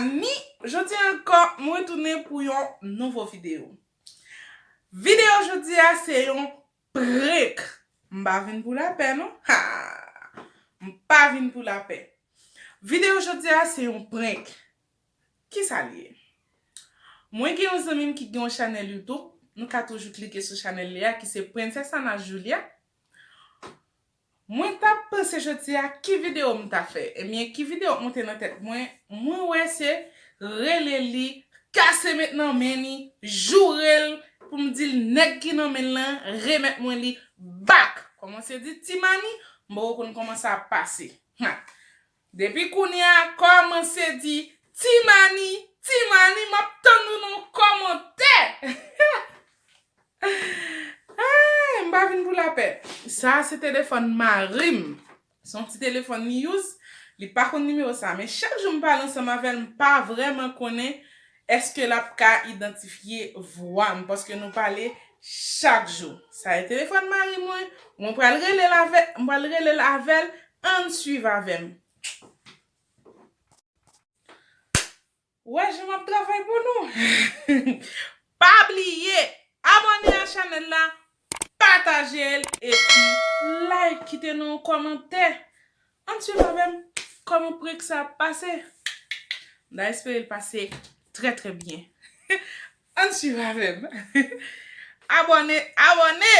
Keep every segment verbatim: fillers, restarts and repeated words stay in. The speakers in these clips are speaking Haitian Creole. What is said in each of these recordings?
Ni, jodi ankò, mwen retounen pou yon nouvo videyo. Videyo jodi a se yon prank. M pa vin pou lapè, non. Ha! M pa vin pou lapè. Videyo jodi a se yon prank. Kisa l ye? Mwen gen yon zanmi m ki gen yon chanèl YouTube. Nou ka toujou klike sou chanèl li a, ki se Princess Ana Julia. Mwen t ap panse jodi a ki videyo m ta fè. Ebyen, ki videyo k monte nan tèt mwen? Mwen wè se rele li, kase met nan men li, joure l, pou m di l nèg ki nan men l lan, remèt mwen li back. Kòmanse di ti mani, m poko konn kòman sa ap pase. Ha. Depi kounye a, kòmanse di ti mani, ti mani, m ap tann ou nan kòmantè. Ay, m pa vin pou lapè. Sa a se telefòn mari m. Se yon ti telefòn li use. Li pa konn nimewo sa. Men chak jou m pale ansanm avè l, m pa vrèman konnen èske l ap ka idantifye vwa m. Paske nou pale chak jou. Sa e telefòn mari mwen. Mwen pral rele l avè, m pral rele l avè l. Ann swiv avè m. Wè jan m ap travay pou nou. Pa bliye abòne a chanèl la, pataje l epi like, kite nou yon kòmantè. Ann swiv avè m kòman prank sa ap pase. M ta espere l pase trè trè byen. Ann swiv avè m. Abòne, abòne!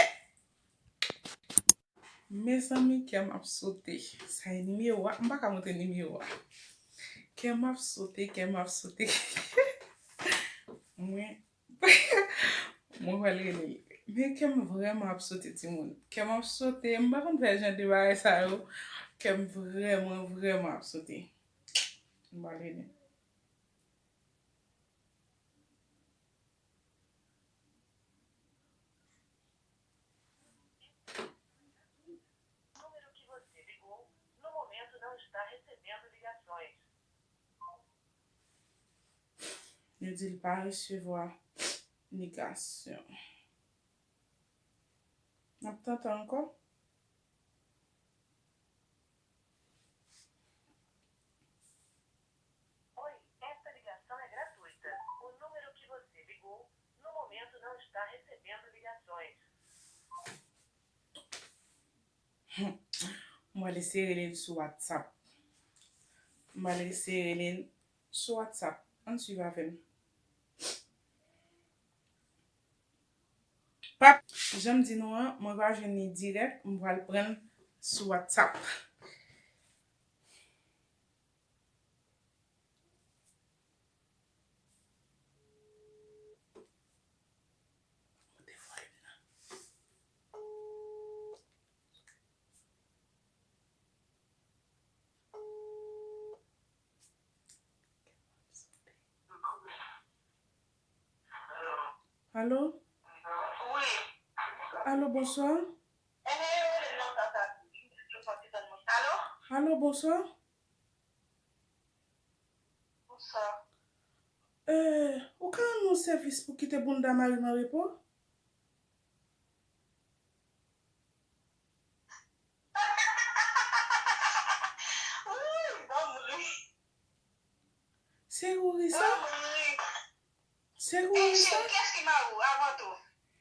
Mezanmi, kè m ap sote. Sa e nimewo a? M pa ka montre nimewo a. Kè m ap sote, kè m ap sote. Mwen, mwen pral rele l. Men kè m vrèman ap sote, timoun. Kè m ap sote. M pa konn fè jan de bagay sa yo. Kè m vrèman, vrèman ap sote. M pral rele l. O número que você ligou no momento não está recebendo ligações. Yo di l pa resevwa ligasyon. N ap tante ankò. Oi, esta ligação é gratuita. O número que você ligou no momento não está recebendo ligações. Mwen eseye rele l sou WhatsApp. Mwen eseye rele l sou WhatsApp. Ann swiv avè m. Pap, jan m di nou an, mwen pa jwenn li dirèk, m pral pran l sou WhatsApp. Alo? Wi. Alo, bonswa? Alo? Alo, bonswa? Bonswa. Eh, ou ka rann mwen sèvis pou kite bounda mari m an repo? Wouy, ban m ri. Se ou ri sa? Ban m ri. Se ou wi sa? Kiyès ki mari w avan tou?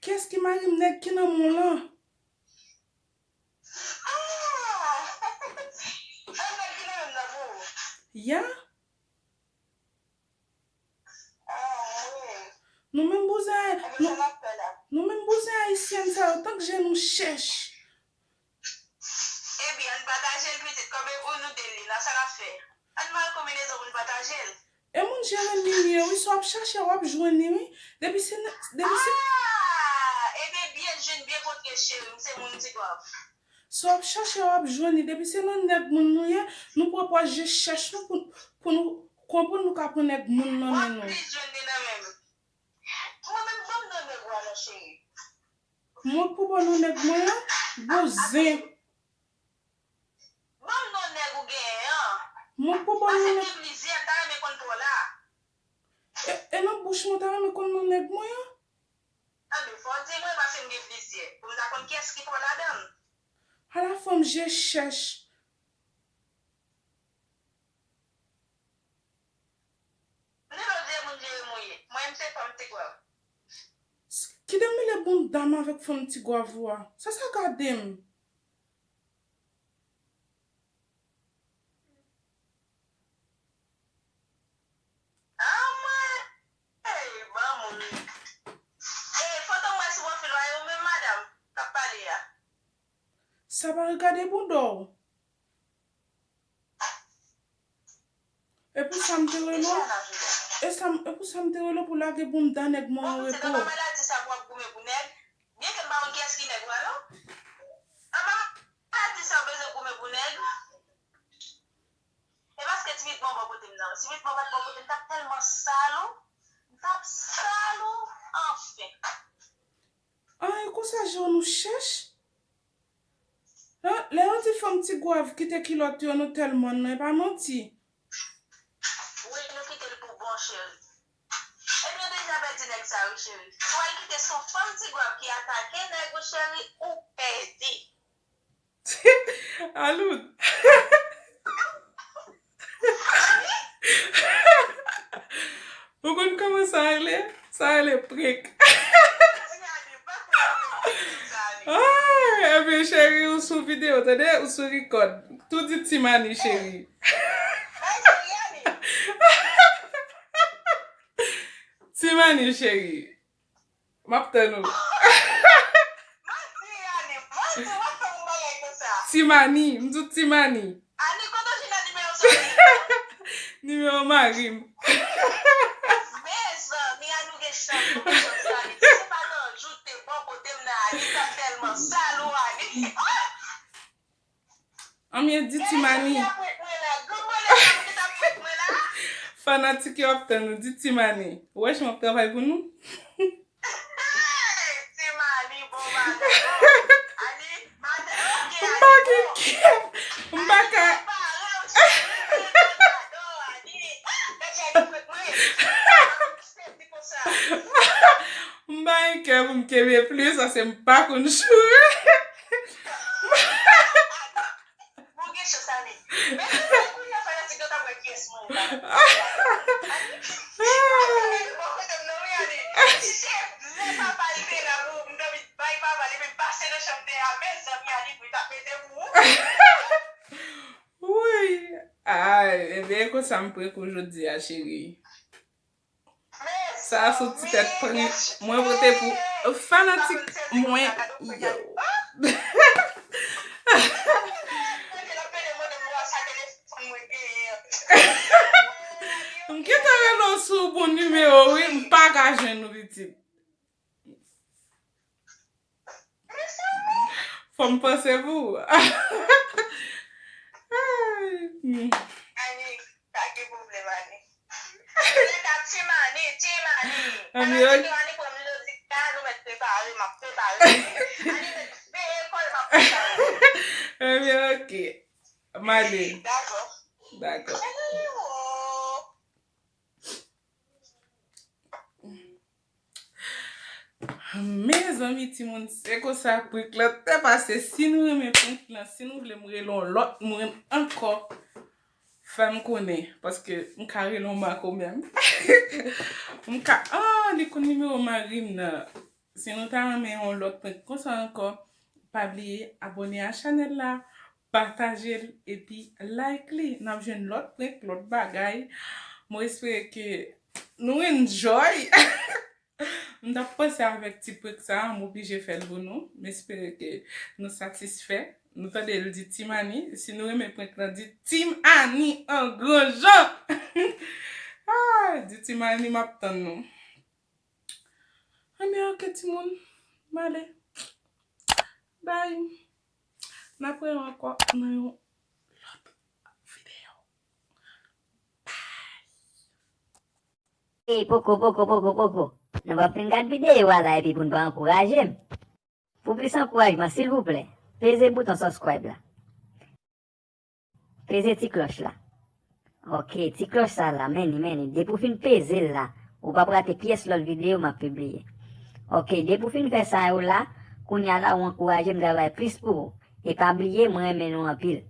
Kiyès ki mari m? Nèg ki nan men w lan. Ah! E nèg ki nan men m nan pou ou? Ya. Ah, wi. Nou menm bouzen, nou, nou menm bouzen ayisyèn sa yo, tank je nou chèch. Ebyen, ann pataje l pitit, kòm e pou nou de li la, sa n ap fè? Ann mare konbinezon pou n pataje l. E moun jere l li ye, wi, sa w ap chache, w ap jwenn li, wi. Depi se, depi se, ah, e byen, byen jwenn, byen kontre, cheri m, se moun ti gwav. Sa w ap chache, w ap jwenn li. Depi se nan nèg moun nou ye, nou pran pwa je chèch nou pou, pou nou konprann nou ka pran nèg moun nan men nou. W ap plis jwenn li nan men m. Mwen menm, ban m non nèg ou a non, cheri. Mwen pou ba w non nèg mwen an, bouzen. Ban m non nèg ou genyen an. Mwen pou ba w non nèg. Paske m gen plizyè, m ta renmen konn pa w la. E, e nan bouch mwen, w ta renmen konn non nèg mwen an? Tanpri, fò w di mwen, paske m gen plizyè. Pou m ta konn kiyès ki pa w ladan l. Ala fanm je chèch. Kite m mele bounda m avèk fanm Ti Gwav ou a. Sa sa gade m? Anmwey! Bon moun. E foto mwen sou pwofil ou a, e ou menm madanm k ap pale a? Sa pa regade bounda w. E pou sa m te rele w? E sa m, e pou sa m te rele w pou lage bounda nèg mwen an repo? Maladi sa pou w ap goumen pou nèg? Byenke m pa konn kiyès ki nèg ou a non. Anba maladi sa w bezwen goumen pou nèg? E paske ti vit mwen bò kote m nan. Si vit mwen pa t bò kote m, m t ap tèlman sal ou. M t ap sal ou. Anfen. An, e konsa je w nou chèch? Lè yo di fanm Ti Gwav kite kilòt yo, nou tèlman nan, e pa manti. Wi, nou kite l pou bon, cheri. Epi nou deja pèdi nèg sa, wi, cheri. Si w al kite se yon fanm Ti Gwav ki atake nèg ou, cheri, ou pèdi. Aloud. Ou konn kòman sa rele? Sa rele prank. Ah, ebyen, cheri, ou sou videyo, tande? Ou sou record. Tou di Ti Mani, cheri. Ti Mani, cheri. M ap tann ou. Manti, Ani, manti, w ap fè yon bagay konsa. Ti Mani, m di w Ti Mani. Ani, kote w jwenn nan nimewo sa? Nimewo mari m. Mezanmi, Ani, ou gen chans, ou gen chans, Ani. Si se pa nan jou te bò kote m nan, Ani, m t ap tèlman sal ou, Ani. Ah! Anmye, di Ti Mani. Fanatik yo ap tann ou, di Ti Mani. Ou wè jan w ap travay pou nou? Ti Mani, bon bagay. Ani, maten, ok, m pa gen kè. M pa ka. M pa gen kè pou m kenbe plis, paske m pa konn joure. Bon, gen chans, Ani. Men si se kounye a fanatik yo t ap wè kiyès mwen ye la. Ani, si pa t ale bò kote m nan, wi, Ani. Si se lè papa l te la pou m dòmi bay papa l, epi m pase nan chanm de a, mezanmi, Ani, pou l t ap mete pou ou. Wouyy. Ay, ebyen, e konsa m prank ou jodi a, cheri. Sa a sou ti tèt prank mwen pote pou fanatik mwen yo. M gentan rele w sou bon nimewo, wi, m pa ka jwenn ou, pitit. Fò m panse pou ou. Ay, hmm. Ani, pa gen pwoblèm, Ani. Lè ta Ti Mani, Ti Mani. Ani, fanatik yo, Ani pran m jodi a, nou mèt prepare, m ap prepare. Ani mèt veye kò l, m ap prepare. Ebyen, ok. M ale. Dakò. Dakò. Ani, o. Mezanmi, timoun, se konsa prank lan te pase. Si nou renmen prank lan, si nou vle m rele yon lòt moun ankò, fè m konnen, paske m ka rele yon makomè. M ka, ah, li konn nimewo mari m nan. Si nou ta renmen yon lòt prank konsa ankò, pa bliye abòne a chanèl la, pataje l, epi like li. N ap jwenn lòt prank, lòt bagay. Mwen espere ke nou enjoy. M t ap panse avèk ti prank sa a, m oblije fè l pou nou. M espere ke nou satisfè. Nou tande l di Team Annie. Si nou renmen prank lan, di Team Annie an gran jan. Ah, di Team Annie, m ap tann nou. Anben, ok, timoun. M ale. Bye. N ap wè ankò nan yon lòt videyo. Bye. Ey, poko, poko, poko, poko. Nou p ap fin gad videyo a la epi pou n pa ankouraje m. Pou plis ankourajman, silvouplè, peze bouton subscribe la. Peze ti klòch la. Ok, ti klòch sa la, men li, men li. Depi w fin peze l la, ou p ap rate pyès lòt videyo m ap pibliye. Ok, depi w fin fè sa yo la, kounye a la, ou ankouraje m travay plis pou ou. E pa bliye, mwen renmen nou anpil.